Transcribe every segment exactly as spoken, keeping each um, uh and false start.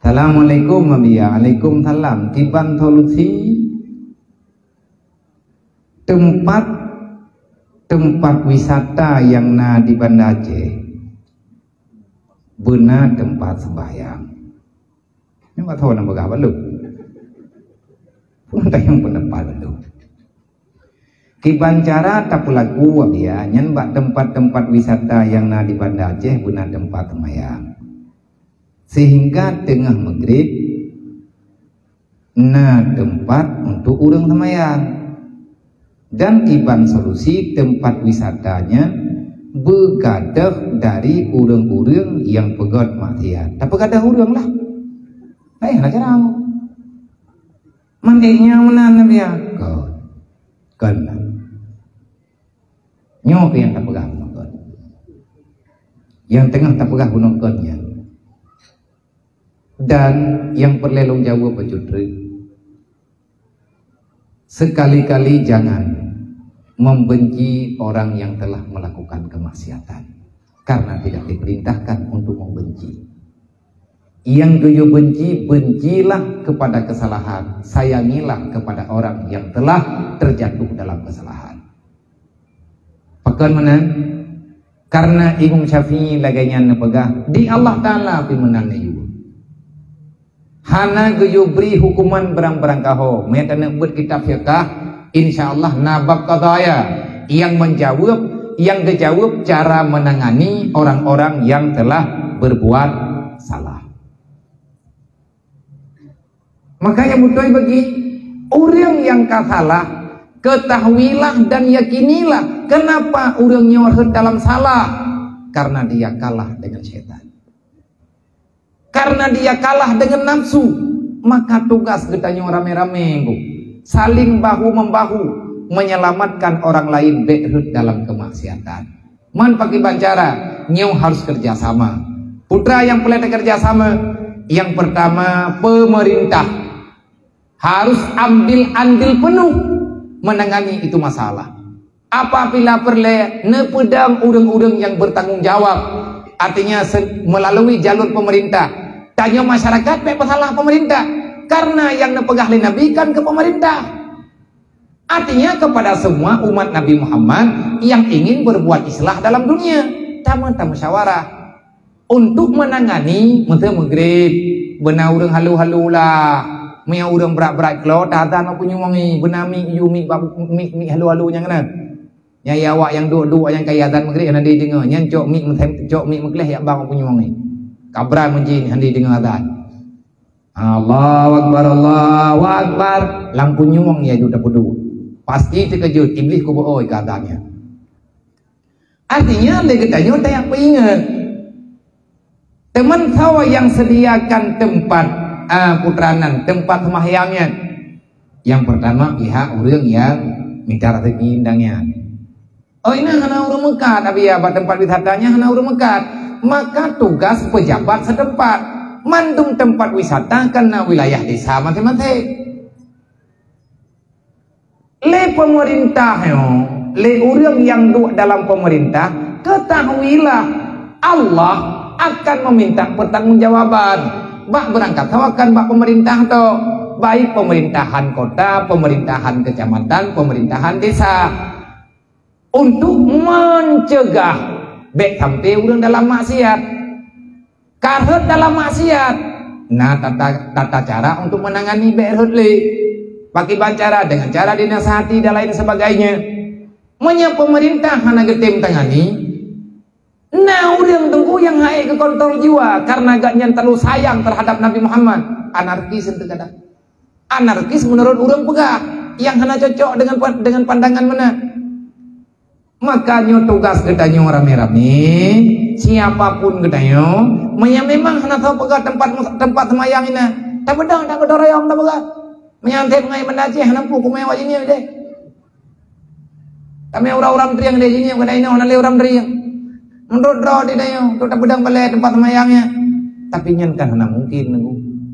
Assalamualaikum, Abiya. Waalaikumsalam. Kiban solusi tempat, tempat wisata yang na di Banda Aceh beuna tempat sembahyang. Nyoe masa ureuëng peugah balu. Pun tayang pendapat balu. Kiban cara tapeulaku, Abiya, nyan bak tempat-tempat wisata yang na di Banda Aceh beuna tempat sembahyang. Sehingga teungoh maghrib na tempat untuk ureuëng sembahyang. Dan kiban solusi tempat wisata nyan beugadôh dari ureuëng-ureuëng nyang peugét maksiat. Tapeugadôh ureuëng lah. Hai, hana jarang. Mandék nyang meunan, Abiya. Kon. Kon lah. Nyoe keuh nyang tapeugah bunoe kon. Nyang teungoh tapeugah bunoe kon nyan. Dan nyang peureulée lôn jaweueb bacut treuk, sekali-kali jangan membenci orang yang telah melakukan kemaksiatan, karena tidak diperintahkan untuk membenci. Nyang geuyue benci, bencilah kepada kesalahan, sayangilah kepada orang yang telah terjatuh dalam kesalahan. Pakon meunan? Karena Imam Syafi'i lagée nyan neupeugah, di Allah Taala pih meunan neuyue. Hana geuyue bri hukuman barang-barang kaho. Meunyo taneuk beuet kitab fiqah, insya Allah na bab qadaya nyang menjawab, nyang geujawab cara menangani orang-orang yang telah berbuat salah. Maka nyang beutôi bagi ureuëng nyang ka salah, ketahuilah dan yakinilah kenapa ureuëng nyoe rhot dalam salah, karena dia kalah dengan syaitan. Karena dia kalah dengan nafsu, maka tugas geutanyoe ramé-ramé, Bu, saling bahu-membahu menyelamatkan orang lain bék rhot dalam kemaksiatan. Man pakriban cara? Nyoe harus kerja sama. Putra nyang peureulée kerja sama, nyang pertama, pemerintah harus ambil andil penuh menangani itu masalah. Apabila peureulée, neupeudong ureuëng-ureuëng nyang bertanggung jawab, artinya se-, melalui jalur pemerintah. Tanyoe masyarakat bék peusalah pemerintah, karena nyang neupeugah lé Nabi kan keu pemerintah. Artinya kepada semua umat Nabi Muhammad yang ingin berbuat islah dalam dunia, tamu-tamu musyawarah untuk menangani masa maghrib. Beuna ureuëng halo-halo lah. Meunyo ureuëng brat-brat klo, tazan bak punyueng ngi. Beuna mik, yue mik bak mik, mik halo-halo nyang na. Nyang ya awak nyang duek-duek nyang ka azan maghrib hana dideungoe. Nyan cok mik meusem-, cok mik meukleh yak bang bak punyueng ngi. Kabra meujin hana dideungoe azan. Allahu Akbar, Allahu Akbar. Lam punyueng ya ju tapeuduek. Pasti teukeujot, Iblih kubu oi keu azan nyan. Artinya, lé geutanyoe tajak peuingat. Teuma soe nyang sediakan tempat, ah, putra nan, tempat sembahyang nyan? Nyang pertama, pihak ureuëng nyang mita rezeki indang nyan. Oh, inan hana ureuëng meukat, Abiya, bak tempat wisata nyan hana ureuëng meukat. Maka tugas pejabat setempat. Mandum tempat wisata kan na wilayah desa maséng-maséng. Lé pemerintah nyoe, lé ureuëng nyang duek dalam pemerintah, ketahuilah Allah akan meminta pertanggungjawaban. Bak beurangkat sawakan bak pemerintah tu, baik pemerintahan kota, pemerintahan kecamatan, pemerintahan desa. Untuk mencegah bék sampai ureuëng dalam maksiat. Ka rhot dalam maksiat, na tata, tata cara untuk menangani bék rhot lé. Pakriban cara? Dengan cara dinasihati dan lain sebagainya. Meunyo pemerintah hana geutem tangani, na ureuëng teungku nyang hana geukontrol jiwa karena gobnyan terlalu sayang terhadap Nabi Muhammad. Anarkis enteuk kadang. Anarkis menurut ureuëng peugah nyang hana cocok dengan pa-, dengan pandangan meunan. Maka nyoe tugas geutanyoe ramé-ramé, siapapun geutanyoe, meunyo memang hana soe peugah tempat mus-, tempat seumayang inan, tapeudong, tapeudong rayong tapeugah. Meunyo seb ngai Banda Aceh hana peue kumé awak jihnyan deh. Tamé uram-uram trieng deh jihnyan, keunan inoe hana lé uram trieng. Meunurot droe di tanyoe, tu tapeudong balée tempat seumayang nyan. Tapi nyan kan hana mungkin, Teungku.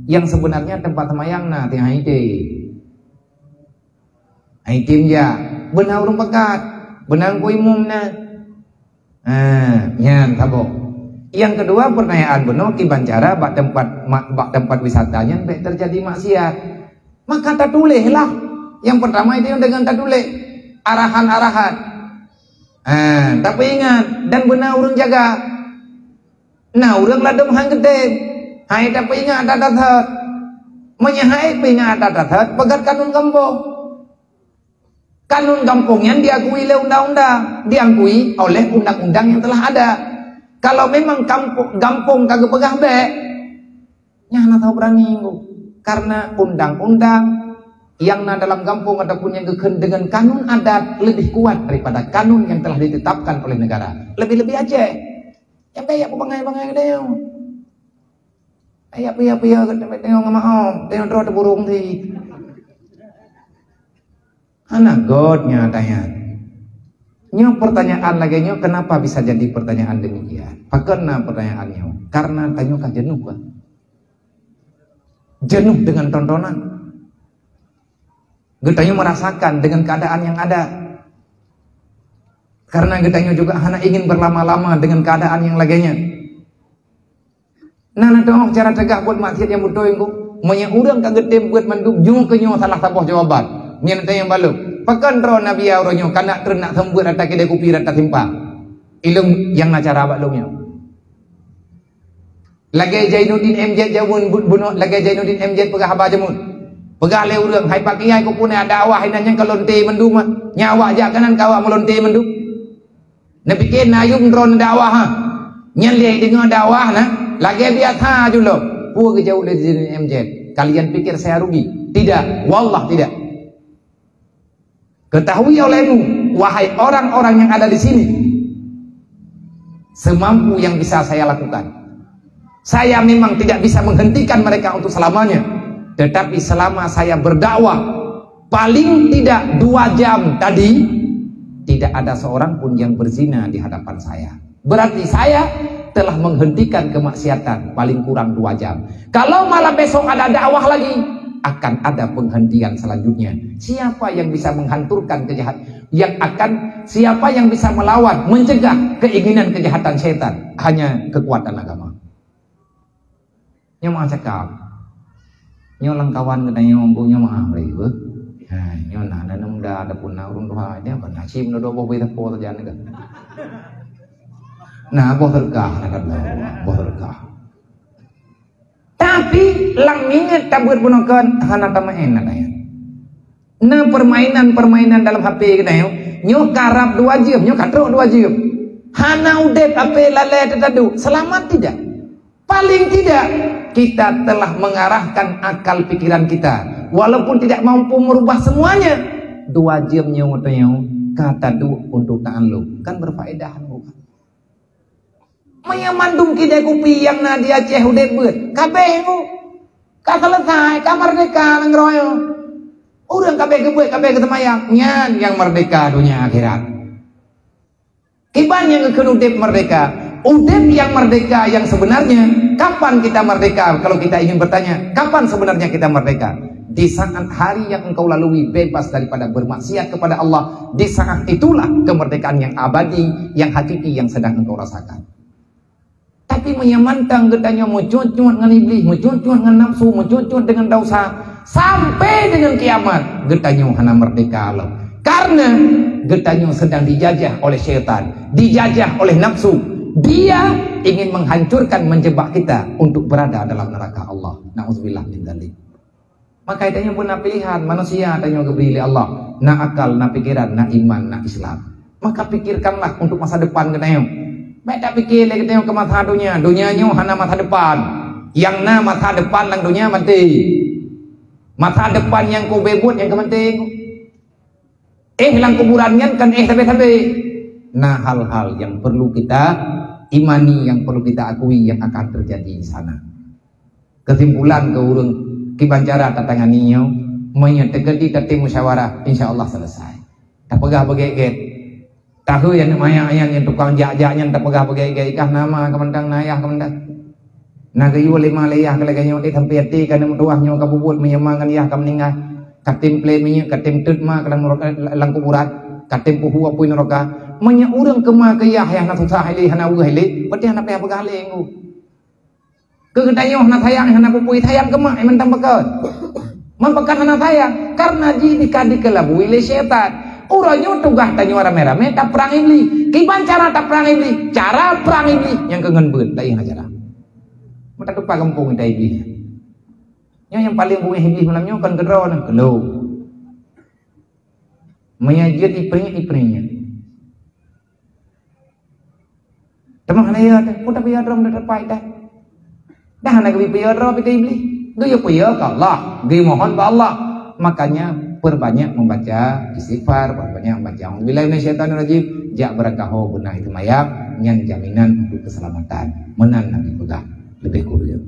Nyang sebenarnya tempat seumayang na tiang hai deh. Hai tim jak, beuna ureuëng pakat, beuna Teungku Imum na. Ha, nyan saboh. Yang kedua, pertanyaan bunoe, kiban cara bak tempat ma-, bak tempat wisata nyan bèk terjadi maksiat. Maka tatuléh lah. Yang pertama itu dengan tatuléh arahan-arahan. Ah, tapi ingat, dan beuna ureueng jaga. Na ureueng ladôm han geutem. Hai tapi ingat that-that. Meunyoe hai peuingat that-that, peugöt kanun gampông. Kanun gampông nyan diakui lé undang-undang, diakui oleh undang-undang yang telah ada. Kalau memang kampung, gampông ka geupeugah bèk, nyan hana teuh beurani, Bu. Karena undang-undang yang na dalam gampông ataupun yang geukheun dengan kanun adat lebih kuat daripada kanun yang telah ditetapkan oleh negara. Lebih-lebih Aceh. Nyang kaya bangai-bangai geutanyoe. Kaya piya-piya geutanyoe ngon maom, tanyoe droe teuburong di. Hana göt nyan tanya. Nyoe pertanyaan lagèe nyoe kenapa bisa jadi pertanyaan demikian? Pakon na pertanyaan nyoe? Karena tanyoe ka jenuh, kan? Jenuh dengan tontonan. Geutanyoe merasakan dengan keadaan yang ada. Karena geutanyoe juga hana ingin berlama-lama dengan keadaan yang lagèe nyan. Na, na teuh cara cegah buet maksiat nyang beutôi, Teungku. Meunyoe ureueng ka geutem beuet mandum, nyoe keuh nyoe salah saboh jawaban. Nyan teuh nyang balok. Pakon droe Nabi ya uroe nyoe ka nak treun nak seumeubeuet rata keudè kupi rata simpang. Ilôn nyang na cara bak lôn nyoe. Lagèe Zainuddin M Z jameun bu-, bunoe, lagèe Zainuddin M Z peugah haba jameun. Peugah lé ureueng, "Hai Pak Kiai, keupeue na dakwah inan nyan ka lonte mandum, ah. Nyan awak jak keunan ka awak meulonte mandum." Neupike na yum droe neudakwah, ha. Nyan lé deungoe dakwah na, lagèe biasa ju lom. Peue geujaweueb lé Zainuddin M Z? Kalian pikir saya rugi? Tidak, wallah tidak. Ketahui olehmu, wahai orang-orang yang ada di sini, semampu yang bisa saya lakukan. Saya memang tidak bisa menghentikan mereka untuk selamanya, tetapi selama saya berdakwah, paling tidak dua jam tadi, tidak ada seorang pun yang berzina di hadapan saya. Berarti saya telah menghentikan kemaksiatan paling kurang dua jam. Kalau malam besok ada dakwah lagi, akan ada penghentian selanjutnya. Siapa yang bisa menghancurkan kejahat-, yang akan, siapa yang bisa melawan, mencegah keinginan kejahatan setan? Hanya kekuatan agama. Nyoe meu'ah cakap. Nyoe lam kawan geutanyoe, nyoe meu'ah bri beuh. Ha, nyoe na, na, na muda, ada pun na ureueng tuha, dia pun na cim na dua boh bri teupô sajan kan. Na boh teuka, na kan boh, boh teuka. Tapi lam minyeuk tabeuet bunoe kan hana tameu'en na daya. Na permainan-permainan dalam H P geutanyoe, nyoe karab dua jeuem, nyoe ka trok dua jeuem. Hana udeb H P lalée teutadu, selamat tidak? Paling tidak, kita telah mengarahkan akal pikiran kita. Walaupun tidak mampu merubah semuanya, dua jeuem nyoe geutanyoe ka taduek untuk ta'alum. Kan berfaedah, bukan? Meunyoe mandum kidai kupi nyang na di Aceh udeb beuet, kabeh nyoe ka selesai, ka merdeka nanggroe nyoe. Ureueng kabeh geubeuet, kabeh geuseumayang, nyan nyang merdeka donya akhirat. Kiban nyang geukheun udeb merdeka? Udeb yang merdeka yang sebenarnya, kapan kita merdeka? Kalau kita ingin bertanya, kapan sebenarnya kita merdeka? Di saat hari yang engkau lalui bebas daripada bermaksiat kepada Allah, di saat itulah kemerdekaan yang abadi, yang hakiki yang sedang engkau rasakan. Tapi meunyoe mantong geutanyoe meucut-cut ngon Iblih, meucut-cut ngon nafsu, meucut-cut dengan dosa, sampai dengan kiamat, geutanyoe hana merdeka lom. Karena geutanyoe sedang dijajah oleh syaitan, dijajah oleh nafsu. Dia ingin menghancurkan, menjebak kita untuk berada dalam neraka Allah. Na'udzubillah min dzalik. Maka tanyoe pun na pilihan, manusia tanyoe geubri lé Allah. Na akal, na pikiran, na iman, na Islam. Maka pikirkanlah untuk masa depan geutanyoe. Bék tapikir lé geutanyoe keu masa donya. Donya nyoe hana masa depan. Nyang na masa depan lam donya maté. Masa depan nyang keu ubé buet nyang keu maté. Eh, lam kuburan nyan kan eh sabe-sabe. Nah, hal-hal yang perlu kita imani, yang perlu kita akui yang akan terjadi di sana. Kesimpulan keu ureueng kiban cara tatangani nyoe, meunyoe teukeudi katem musyawarah, insya Allah selesai. Tapeugah beugét-gét. Tahu nyang neuk manyak nyan, nyang tukang jak-jak nyan tapeugah beugét-gét, ikah nama keumandang, na ayah keumandang. Na geuyue lima lé yah keu lagée nyoe, eh, sampai até ka neumeutuwah nyoe ka bubuet meunyoe ma ngon yah ka meuninggai. Katem plé minyeuk, katem teut ma ka lam, lam kuburan, katem puhu apui neuroka. Meunyoe ureuëng keumah keuyah nyang hana susah ilée, hana weueh ilée, berarti hana payah peugah lé ngu. Keu geutanyoe hana sayang, hana pupui sayang keumah, eh, mantong pakon. Man pakon hana sayang, karena jih dika-, dikalabui lé syaitan. Uroe nyoe tugaih tanyoe ramé-ramé taprang Iblih. Kiban cara taprang Iblih? Cara prang Iblih nyang keu ngon beuet, laén cara. Meutateupat gampông ita Iblih. Nyoe nyang paleng beungéh Iblih malam nyoe kon keudroe nang keulong. Meunyoe jeuet ipeuingat, ipeuingat. Teuma hana ya teuh, pun tapi ya droe dah terpai dah. Dah hana geubri peue ya droe pi Iblih. Geuyue peue ya ke Allah, geuyue mohon bak Allah. Makanya perbanyak membaca istighfar, perbanyak membaca auzubillahi minasyaitonirrajim, jak beurakaho beuna itu mayang, nyan jaminan untuk keselamatan. Meunan Nabi peugah lebih kurang.